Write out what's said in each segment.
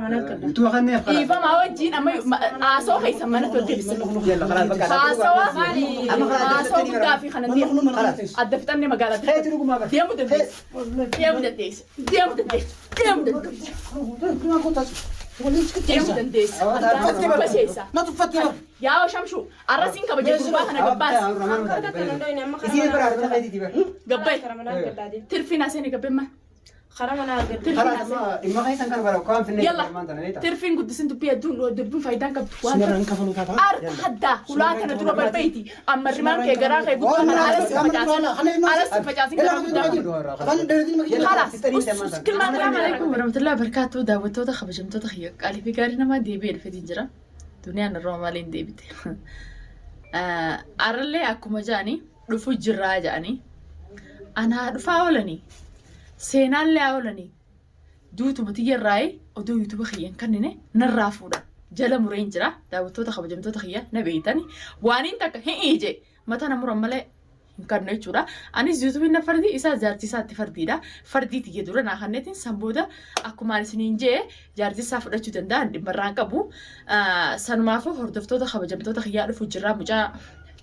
Karaa manaa argadha. Utuu kanneen خلاص. Dhiifamaa wajjin amma haasoo keessa mana tolche ibsa. يلا خلاص بقى. Haasawa Amma خلاص haasoo guddaa fi kana deemu. خلاص. Adda fixannee magaalaa خير رقم بس. deemuu dandeessa. Deemuu dandeessa. Deemuu dandeessa. Deemuu dandeessa. Deemuu dandeessa. Baseessa. Na tuffatte bara. Yaa shamshu arrasiin kabaja gurbaa kana gabbaas. Isii bira argina keetiiti bara. Gabbaay. Karaa manaa argadhaa deemu. Tirfiin aseen gabbeen maal? Karaa manaa argadha. Tirfiin خلاص aseen. ما dhimma keessan kana bara waan finne Yalla. Tirfiin guddisin dubbii hedduun dubbiin faayidaan qabdu. Waan Sumarraan kafaluu taata. Arta haddaa hulaa kana dura barbayti amma rimaan kee garaa kee guddaa kana alas si facaasin alas si facaasin garaa guddaa kana. Khalaas kilmaan Assalamu alaikum warahmatullahi wabarakatuh. Daawwattoota kabajamtoota kiyya qaalii fi gaarii namaa deebi'ee dhufeetiin jira. Duniyaan irraa maaliin deebite? Arrallee akkuma jedhanii dhufu jirraa jedhanii anaa dhufaa oolanii seenaallee haa oolanii duutuma tiyyarraa'ee odoo yuutuuba kiyyan kannine narraa fuudha. Jala mureen jira daawwattoota kabajamtoota kiyya na beeytani waaniin takka hin ije mataa na muran malee hin kannu jechuudha. Anis yuutuubiin na fardii isaa jaartii isaatti fardiidha. Fardii tiyya dura naa kanneetiin san booda akkuma ani isiniin jee jaartii isaa fudhachuu danda'an dhimmarraan qabu. Sanumaafuu hordoftoota kabajamtoota kiyyaa dhufu jirraa mucaa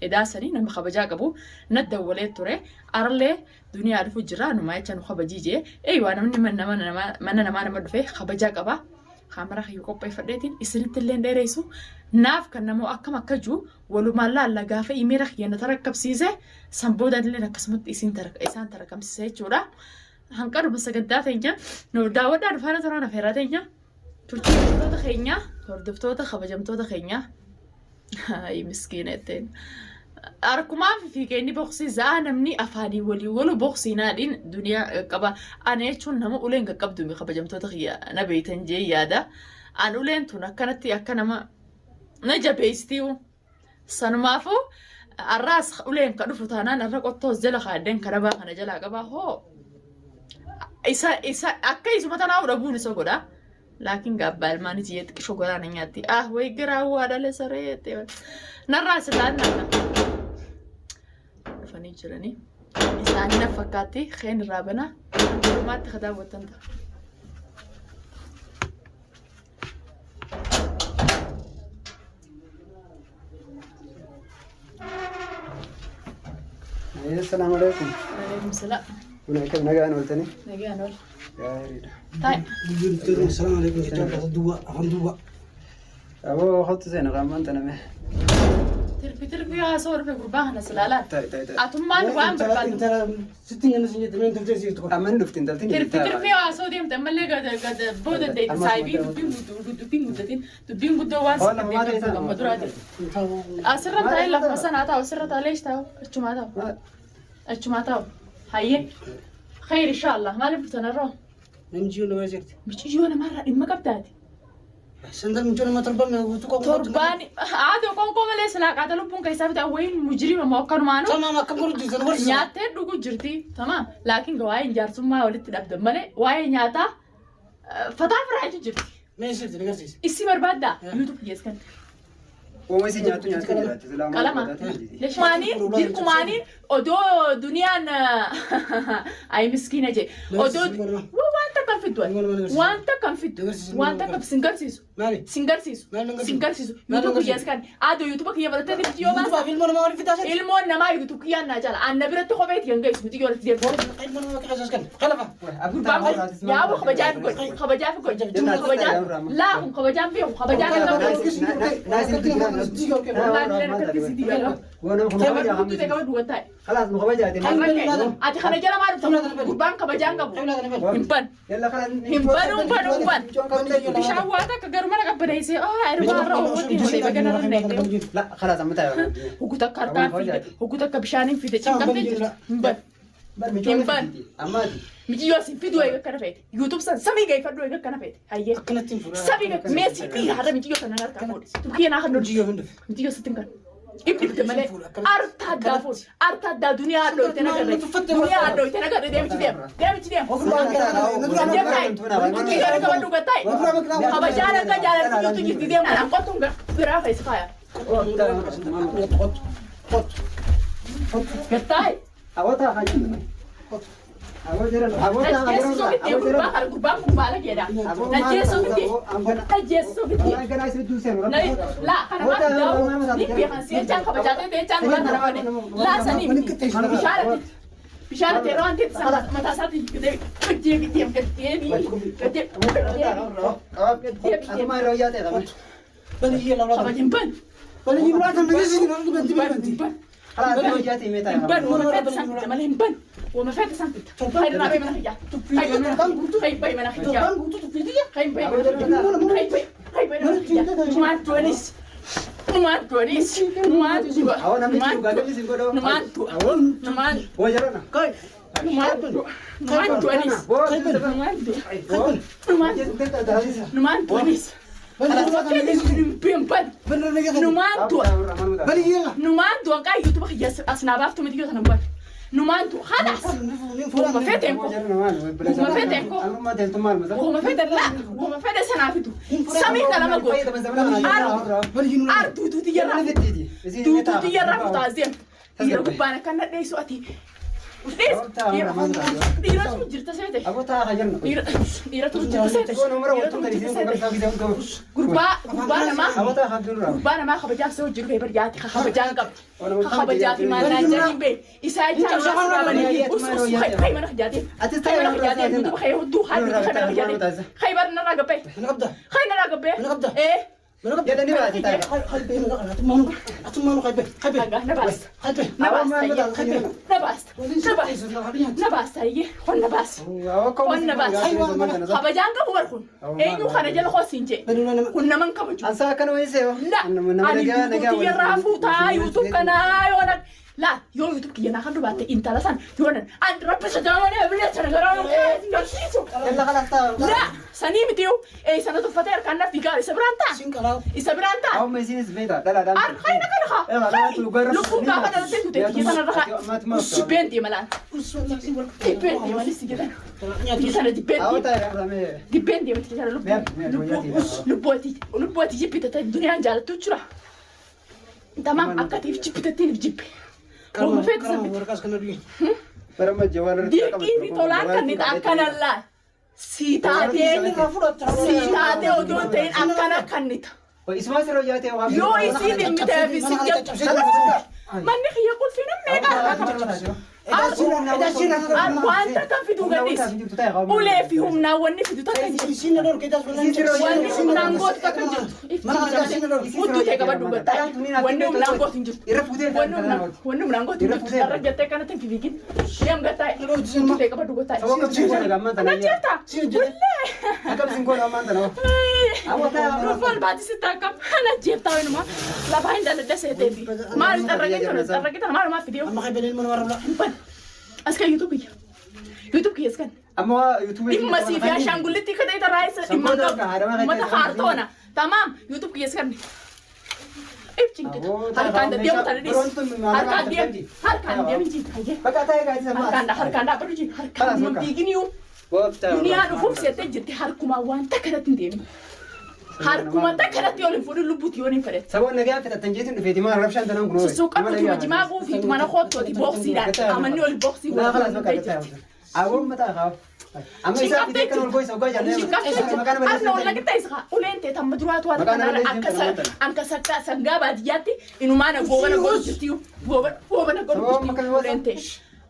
edaa sanii nama kabajaa qabu na dawwalee ture. Arallee duniyaa dhufu jirraa numaa jecha nu kabajii jee. Eeyyuu namni mana namaa nama dhufe kabajaa qaba. Kaamera kiyya qopheeffadheetiin isinitti illee dheeressu naaf kan namoo akkam akka jiru walumaan laalla gaafa imeera kiyya na tarakkabsiise san booda illee akkasumatti isin isaan tarakkabsiise jechuudha. Hanqaruma sagantaa teenya nu daawwadhaa dhufaana toraan afeeraa teenya turtii keenya hordoftoota kabajamtoota keenya Ay miskiina jetteen. Harkumaan fiigee inni boksii za'a namni afaanii walii walu boksii naadhiin duniyaa qaqqaba. Ana jechuun nama uleen qaqqabdu mi kabajamtoota kiyya na beeytan jee yaada. An uleen tun akkanatti akka nama na jabeessitiu. Sanumaafuu arraas uleen ka dhufu taanaan arra qottoos jala kaadheen karabaa kana jalaa qabaa hoo. Isa isa akka isuma tanaa dhabuun isa godha. Laakiin gaabbaa ilmaanii tiyya xiqqishoo garaana nyaatti. Ah wayi garaa waa dhale saree jettee. Narraa silaan nana. Dhufanii jiranii. Isaanii na fakkaatti keen irraa banaa. Dhumaatti ka daawwattan ta'a. Assalaamu alaikum. Waalaikum salaam. Kun akkam nagaan ooltanii? Nagaan ool. Gaariidha. Taa'e. Assalamu alaikum jechaa afaan duwwaa afaan duwwaa. Aboo kottu seena qaamaan taname. Tirfi tirfi haasoo dhufe gurbaa kana silaalaan. Ta'i ta'i ta'i. Atummaan waan barbaadu. Intala sitti hin ganna jette mee intaltee siirtu qofa. Amma hin dhufti intalti ni Tirfi jirta. tirfi haasoo deemte ammallee gad gad booda deemte saayibii dubbiin dubbiin guddatin dubbiin guddoo waan Hola, mamá, sitti ta'e amma duraa jira. Asirra taa'ee lafa sanaa taa'u asirra taa'ee leesh taa'u achumaa taa'u achumaa taa'u hayyee khayr inshallah maaliif dhuftan har'oo Namni jiru nama jirti. Michiyyoo namarraa dhimma qabdaati. Sandan mucaa nama torban guutuu qofa. Torbaan haadha qoonqoo malee silaa qaata lubbuun keessaa fite wayiin mujirima moo akkanumaanu Tamaam akkam godhu jirtan gorsa. nyaattee dhugu jirti. Tamaam laakiin waa'ee jaarsummaa walitti dhabdan malee waa'ee nyaataa fataa firaa jechuun jirti. Mee sirti ni garsiisa. Issi barbaaddaa YouTube keessa kan. Uuma isin nyaattu nyaattu jiraatti. Silaa maal Qalama. godhaatee jirti. Leeshmaaniin dirqumaaniin odoo duniyaan ay miskiina jee odoo waan takka hin fiddu waan takka hin fiddu waan takka sin garsiisu Maali? sin garsiisu sin garsiisu YouTube kiyya kan adoo YouTube kiyya barattee miti yoo baasa Yuutubaaf ilmoo namaa waliif fitaa jirti. ilmoon namaa YouTube kiyyaan naa jaala anna biratti kopheeti kan geessu miti yoo walitti deebi'u. Ilmoo namaa qixeessas kan qalafa. Gurbaan kun yaa'u kabajaa fi godhi kabajaa fi godhi kabajaa laa kun kabajaan beeku kabajaan kan qabu. خلاص مخبجة Ati kana jala maal dhufta? Gurbaan kabajaan qabu. Hin ban. يلا خلاص Hin banu hin banu hin ban. Bishaan waa takka garuu mana qabbaneessee ah ergaa irra oowwatti malee bagana irra neeqee. لا خلاص متى Hoggu takka harkaan fide hoggu takka bishaaniin fide cinqamtee jirti. Hin ban. Hin ban. أماتي Mijiyyoo asin fiduu eega akkana feete. YouTube san samii geeffadhu eega akkana feete. Hayyee. Akkanatti hin fuudhaa. Samii meesii dhiira har'a mijiyyoo sana harkaa fuudhe. Tukkiyya naa kan Mijiyyoo hin dhufe. Mijiyyoo sitti hin kan. Ibdibde malee arta addaa fuudhe. Arta addaa duniyaa adda nagarre. Duniyaa adda nagarre deemichi deema. Deemichi deema. Kabajaan akka jaalalli jirti deema. Anaan qottuun biraa keessa faaya. Gattaa'e. أوتها حاجة Najjeessuu fittee gurbaa kana gurbaan kun baala keedha. Najjeessuu fittee. Najjeessuu fittee. Laa kana maaf daa'u ni beekan seechaan kabajaa ta'e seechaan duraan kana bane. Laa sanii miti. Bishaan bishaan ta'e waan ta'e mataa isaatti deebi deebi deebi deebi deebi. Kabajin ban. Ban. Ban wama fete san fitta malee hin ban. Wama fete san fitta. Hayri naa bay mana xiyyaa. Hayri bay mana xiyyaa. Hayri bay mana xiyyaa. Hayri bay hayri bay mana xiyyaa. Numaan du'anis. Numaan du'anis. Numaan du'a. Numaan du'a. Numaan du'a. Numaan numaan du'a. Numaan du'anis. Numaan du'a. Numaan numaan du'anis. Ban. Numaan du'a. Numaan du'a qaa YouTube xiyyaa as naa baaftu miti yoo sanan ban. Numaan du'a. Halas. Wama fete ko. Wama fete ko. Wama fete la. Wama fete sanaa fidu. Samii qalama goota. Ar duutuuti yarraa. Duutuuti yarraa kutaa zeem. Dhiira gubbaan akka na dheessu ati. Dhiiratu jirta seete. Dhiiratu jirta seete. Dhiiratu jirta seete. Gurbaa gurbaa namaa gurbaa namaa kabajaaf isa hojii dhufee barjaati kabajaan qabdi. Kabajaa fi maal naan jedhin bee isaa jechaan ulaa qaabanii us us kay mana hijaatee. Kay mana hijaatee duuba kay hudduu haadhu kay mana hijaatee. Kay bar narraa gabbee. Kay narraa gabbee. Ee. Na baasta. Na baasta. Na baasta. Na baasta iyyee honna baasa. Honna baasa. Kabajaan qabu bar kun. Eenyu kana jala hoosiin jee. Kun naman kabaju. La ani duutuuti yarraa fuutaa YouTube kanaa yoo na la yoo YouTube kiyya naa kan dubaatte intala san yoo nan an rabbi sodaamanii bilee sana garaa garsiisu. La sanii miti yoo ee sana tuffatee harkaan na fiigaa isa biraan ta'a. Isa biraan ta'a. Ar hayna kana haa. Lubbuun gaafa dhalattee duute kiyya sana irra haa. Jibbeen deema laal. Jibbeen deema nis jedhan. Kiyya sana jibbeen deema. Jibbeen deema kiyya sana lubbuu lubbuuti lubbuuti jibbite ta'e duniyaan jaalattu jira. Tamaam akkatiif jibbitettiin jibbe. Wama feete san fite. Dirqii fi tolaan kan ni akkana laal. Si taatee si taatee odoo hin ta'in akkana kan ni ta'a. Yoo isiin dhimmitee fi si jabbu. Manni kiyya qulfii nam meeqa harkaa qaba. Wanta kan fiduu gadhiisi. Ulee fi humnaan wanni fidu takka hin jirtu. Wanni humnaan gootu takka hin jirtu. Hudduu ta'e qabadhu gattaa. Wanni humnaan gootu hin jirtu. Wanni humnaan gootu hin jirtu. Irra jettee kanatti hin fiigin. Deem gattaa. Hudduu ta'e qabadhu gattaa. Na jeerta. Wallee. Rufal baati sitti akkam. Na jeerta waanuma. Lafaa hin daladda seeteefi. Maal xarraqee tana xarraqee tana maalumaaf fidee. Ban. As kan YouTube kiyya. YouTube kiyya as kan. Dhimma sii fi ashaangullitti akka ta'e tarraa isa dhimma hin qabu. Uummata kaartoona. Tamaam YouTube kiyya as kan. Ibcin kita. Harkaan deemu tana dhiisi. Harkaan deemu. Harkaan deemu jiin. Hayyee. Harkaan harkaan dhaabbatu jiin. Harkaan hin fiiginiyu. Duniyaa dhufuuf seettee jirti harkumaa waan takka irratti hin deemin. Harkuma takka irratti yoo hin fuudhin lubbuuti yoo hin fedhe. Saboon nagaa fixattan jeetiin dhufeeti maal rabshaan tanaan kunoo. Sussuuqadhu tuma jimaa quufiitu mana koottooti booksiidhaan amanni oli booksii godhatee jirti. Awwoon mataa haa. Amma isaa fidee kan ol goisa ogaa jaallee. Arna wal laqixa isa uleen ta'e tamma duraatu waan kanarra akka anka sakka sangaa baadiyyaatti inumaana goobana godhu jirti goobana goobana godhu jirti uleen ta'e.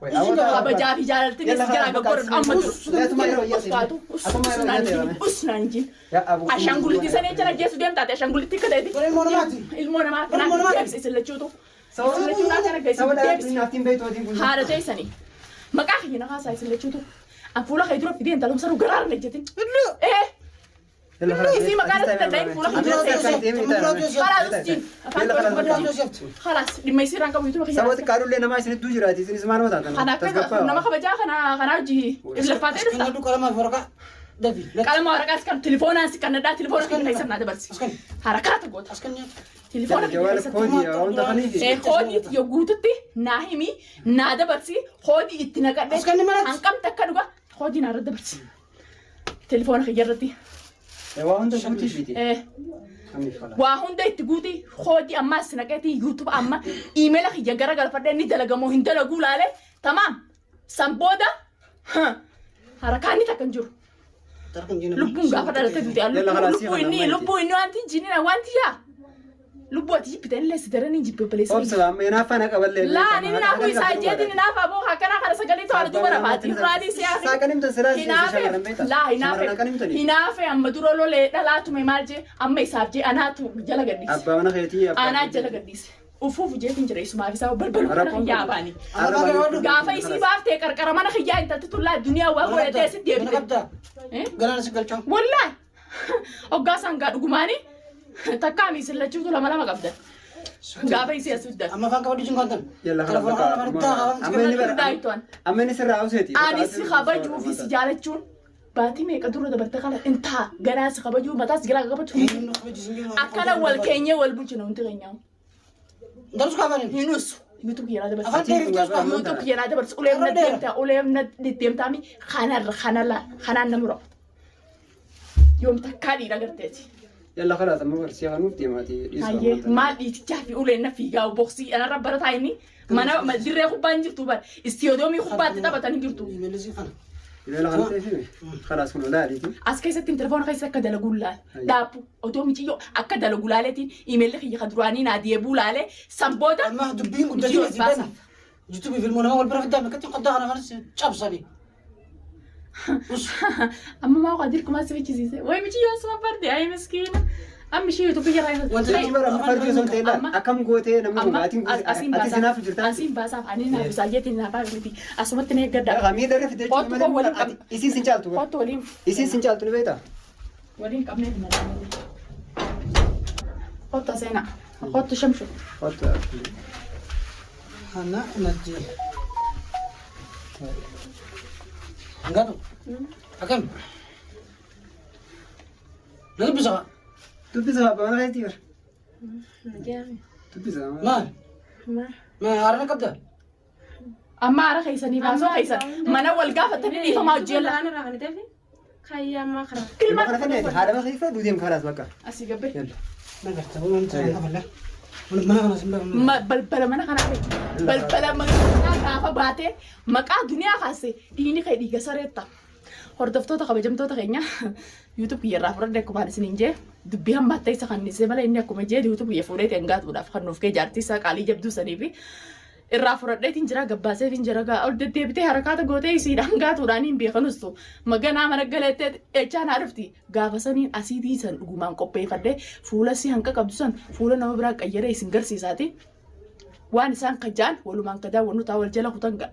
Kabajaa fi jaalaltiin is jalaa gaggoodhan amma jiru. Uskaatu usnaan hin jin. Ashaangullitti sana jecha ajjeesu deemtaate ashaangullitti akka ta'etti. Ilmoo namaa kanaa deebise isin lachuutu. Isin lachuu naa kana geessu deebise. Haadha teessanii. Maqaa kiyya na haasaa isin lachuutu. An fuula kee dura fidee intala saruu garaara na jetin. Ee. Isii maqaa natti danda'in fuula kee dura seensee. Khalaas ustiin. Afaan koo dubbadhu. Khalaas dhimma isii irraan qabu YouTube kiyya. Sabooti kaadullee namaa isinitti jiraati isinis maal mataa Kana akka nama kabajaa kana kana hojii laffaatee dhufta. Qalama waraqaas kan telefoonaan si kan nadhaa telefoona kiyya keessa naa dabarsi. Harakaata goota. Telefoona kiyya keessatti. Koodii yoo guututti naa himi naa dabarsi koodii itti naqadhe hanqamte akka dhuga koodii naa irra dabarsi. Telefoona kiyya irratti. Waa hunda guutii fiti. Waa hunda itti guuti koodii ammaas naqeeti YouTube amma iimeela kiyya gara galfadhee ni dalagamoo hin dalaguu laale tamaam san booda Harakaanni takka hin jiru. Lubbuun gaafa dhalatte duute lubbuu inni lubbuu inni wanti jinina wanti yaa. Lubbuu ati jibbitan illee si daran hin jibbe obboleessa. Obsa amma hinaaffaa na qaballee. Laa ni hinaafu isaa jeetiin hinaafa boo akkana kana sagalee to'ala duba rafaati irraatii siyaasa. Saaqan himtan silaa shamarran beektaa? Laa hinaafe Shamarran akkan himtanii? hinaafe amma dura lolee dhalaatume maal jee amma isaaf jee anaatu jala gadhiise. Abbaa mana keetii abbaa. Anaa jala gadhiise. Ufuuf jeetiin jira isumaaf isaa balbalu mana kiyyaa baani. Gaafa isii baaftee qarqara mana kiyyaa intalti tullaa duniyaa waa godhatee asitti deebite. Galaana si galchaa. Wallahi hoggaa sangaa dhugumaani takkaa miisin lachuutu lama lama qabdan. Gaafa isii as fiddan. Amma afaan qabadhu jinkaan Yalla kana bakka. Amma inni bara. Amma inni sirraa hauseeti. Ani si kabajuu fi si jaalachuun baatii meeqa dura dabarte kana intaa ganaa si kabajuu mataas garaa qabatu. Akkana wal keenyee wal bulchina hundi keenyaa. Darus kaafaniin. Hinus YouTube kiyyaa dabarsa. Afaan dheeriftuu as kaafan. YouTube kiyyaa dabarsa. Uleem na deemtaa uleem na deemtaa mi kanarra kanala kanaan na mura. Yoom takkaa dhiira garteeti. Yalla khalaas amma barsiisa kanuuf deemaati dhiisu. Hayyee maal dhiitichaa fi uleen na fiigaa boksii anarra barataa inni mana dirree kubbaa hin jirtu bara istiyodoomii kubbaatti taphatan hin jirtu. Imeellisii kana. Yalla kana ta'e khalaas kun olaaliiti. As keessatti telefoona keessa akka dalagu laal dhaabbu otoo miciyyoo akka dalagu laaleetiin imeelli kiyya ka duraanii naa deebuu laalee sanboota Amma dubbiin guddachuu asii bana. Yuutuubii filmoo nama wal bira fiddaa meeqatti qoddaa kana kanas cabsanii. Amma maa waa dirquma si fichisiise way miciyyoo asuma barde ayi miskiina amma ishee yuutuubii jara Wanti bara amma fardi osoo hin ta'in laal akkam gootee namni kun maatiin asiin ati sinaaf jirtaa. asiin baasaaf ani naaf isaa jeetiin naaf miti asumatti na eeggadha. Miidha irra fidee Kottu jechuun waliin malee isiin sin caaltu. Kottu waliin Isiin sin caaltu ni beektaa? waliin qabnee Kottu seenaa kottu shamshu. Kottu. Hanna natti. Hangatu. Akkam. Na dubbisa. Dubbisa abbaa mana keetii bara. Dubbisa. Maal? Maal haarana qabda? Amma haara keessanii baasoo keessan mana wal gaafatanii dhiifamaa hojii Kayyaa karaa. Ilma kana fannee haadha mana keessa duudeem khalaas bakka. Asii gabbee. Yalla. Nagarta waan ta'an qabala. Mana kana sin beekamu. Balbala mana kanaa balbala mana kanaa gaafa baatee maqaa duniyaa kaase dhiigni kee dhiiga sareetta. Hordoftoota kabajamtoota keenya YouTube kiyyarraa fudhadhe akkuma isiniin jee dubbii hamma ta'e isa kannisee malee inni akkuma jee YouTube kiyya fuudhee ta'e gaatuudhaaf kan nuuf kee jaartii isaa qaalii jabduu sanii fi irraa fudhadheetiin jira gabbaaseetiin jira gaa ol deddeebitee harakaata gootee isiidhaan gaatuudhaan hin beekanustu maganaa mana galeettee echaa naa dhufti gaafa saniin asiitii san dhugumaan qopheeffadhee fuula si hanqa qabdu san fuula nama biraa qayyaree isin garsiisaati waan isaan kajaan walumaan kajaan wannu taa wal jala kutan echaa.